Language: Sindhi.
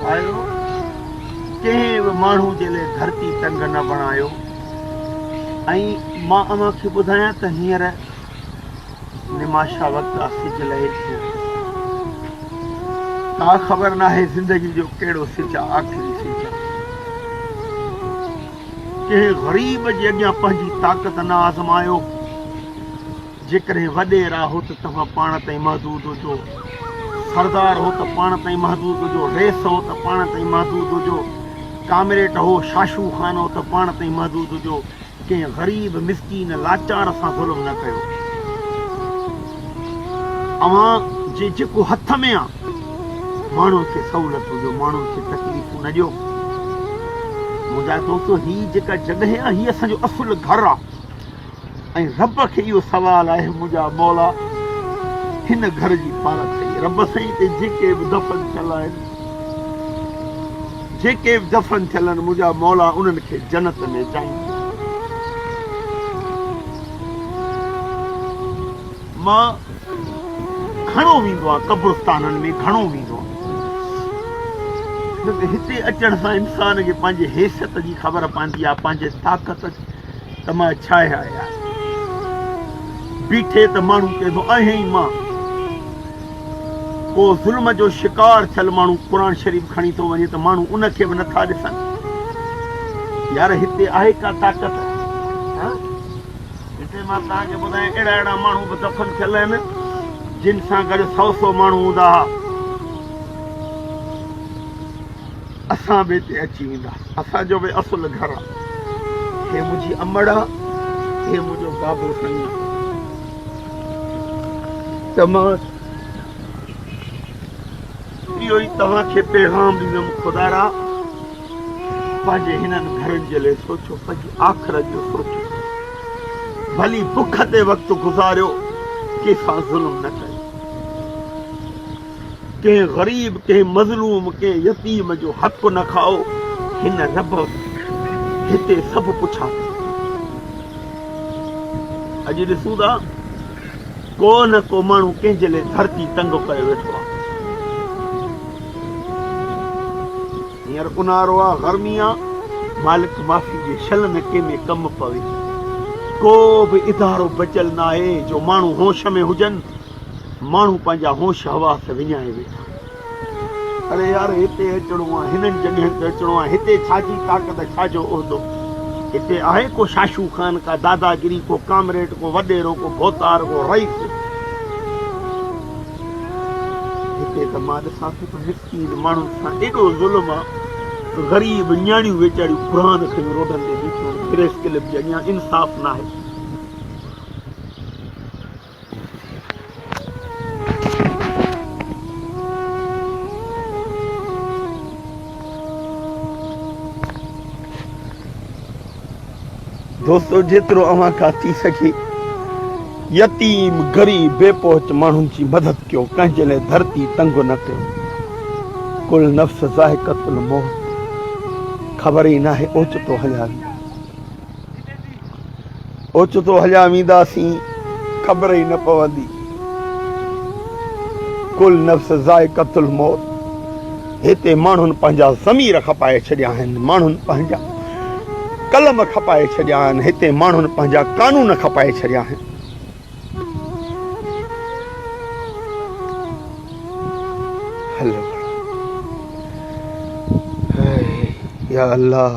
ڀائرو ڪنهن به ماڻهو جي لئه ڌرتي تنگ نه بڻايو ۽ مان اوهان کي ٻڌايان ته هينئر نماشا وقت آ سج لهي ٿو ڪا خبر ناهي زندگي جو ڪهڙو سج آ آخري سج آ ڪنهن غريب جي اڳيان پنهنجي طاقت نه آزمايو. جيڪڏهن وڏيرا هو ته توهان پاڻ تائين محدود هجو، سردار هو ته پاڻ تائين محدود هجو، رئيس هو ته پاڻ تائين محدود هجو، ڪامريٽ هو، شاشو خان هو ته پاڻ تائين محدود هجو، ڪنهن غريب، مسڪين، لاچار سان ظلم نه ڪيو. اوهان جي جيڪو هٿ ۾ آ، ماڻهن کي سهولتون ڏيو، ماڻهن کي تڪليفون نه ڏيو. منهنجا دوستو هي جيڪا جڳهه آ، هي اسان جو اصل گهر آ. ۽ رب کي اهو سوال آهي منهنجا مولا هن گهر جي پارت ٿئي رب سائين تي جيڪي به دفن ٿيل آهن جيڪي به دفن ٿيل آهن منهنجا مولا انهن کي جنت ۾ جائين ڏي. مان گهڻو ويندو آهيان قبرستانن ۾ گهڻو ويندو آهيان هتي اچڻ سان انسان کي پنهنجي حيثيت جي خبر پوندي آهي پنهنجي طاقت ته مان ڇا آهيان يار. بيٺي ته ماڻهو چئي ٿو آهيان ئي مان. ڪو ظلم جو شڪار ٿيل ماڻهو قرآن شريف کڻي ٿو وڃي ته ماڻهو ان کي به نٿا ڏسن. يار هتي آهي ڪا طاقت؟ ها؟ هتي مان توهان کي ٻڌايان اهڙا اهڙا ماڻهو به دفن ٿيل آهن جن سان گڏ سئو سئو ماڻهو هوندا ها. اسان به هتي اچي وينداسين. اسان جو به اصل گهر آ. هي منهنجي امڙ آ، هي منهنجو بابو سائين آ. ته مان اهو ئي توهان کي پيغام ڏيندم خدارا پنهنجي هنن گهرن جي لاء سوچو، پنهنجي آخرت جو سوچو. ڀلي بک تي وقت گذاريو، ڪنهن سان ظلم نه ڪيو. ڪنهن غريب، ڪنهن مظلوم، ڪنهن يتيم جو حق نه کائو، هن رب هتي سڀ پڇا ٿو. اڄ ڏسون ٿا ڪو نه ڪو ماڻهو ڪنهن جي لاء ڌرتي تنگ ڪيو ويٺو آهي. هينئر اونهارو آ، گرمي آ، مالڪ معافي ڏي، شل نه ڪنهن ۾ ڪم پوي. ڪو به ادارو بچيل ناهي جو ماڻهو هوش ۾ هجن. ماڻهو پنهنجا هوش حواس وڃائي ويٺا. اڙي يار هتي اچڻو آ، هنن جڳهين تي اچڻو آ، هتي ڇا جي طاقت، ڇا جو عهدو؟ هتي آهي ڪو شاشو خان، ڪا داداگيري، ڪو ڪامريڊ، ڪو وڏيرو، ڪو ڀوتار، ڪو رئيس؟ هتي ته مان ڏسان ٿو ته مسڪين ماڻهن سان ايڏو ظلم آ، غريب نياڻيون ويچاريون قرآن کنيون روڊن تي بيٺيون آهن، پريس ڪلب جي اڳيان انصاف ناهي. دوستو جيترو اوهان کان ٿي سگهي يتيم غريب بي پهچ ماڻهن جي مدد ڪيو ڪنهن جي لاء ڌرتي تنگ نه ڪيو ڪل نفس ذائقة الموت خبر ئي ناهي اوچتو هليا ويندا اوچتو هليا وينداسين، خبر ئي نه پوندي. ڪل نفس ذائقة الموت هتي ماڻهن پنهنجا ضمير کپائي ڇڏيا آهن، ماڻهن پنهنجا قلم کپائي ڇڏيا آهن، هتي ماڻهن پنهنجا قانون کپائي ڇڏيا آهن. هلو يا الله.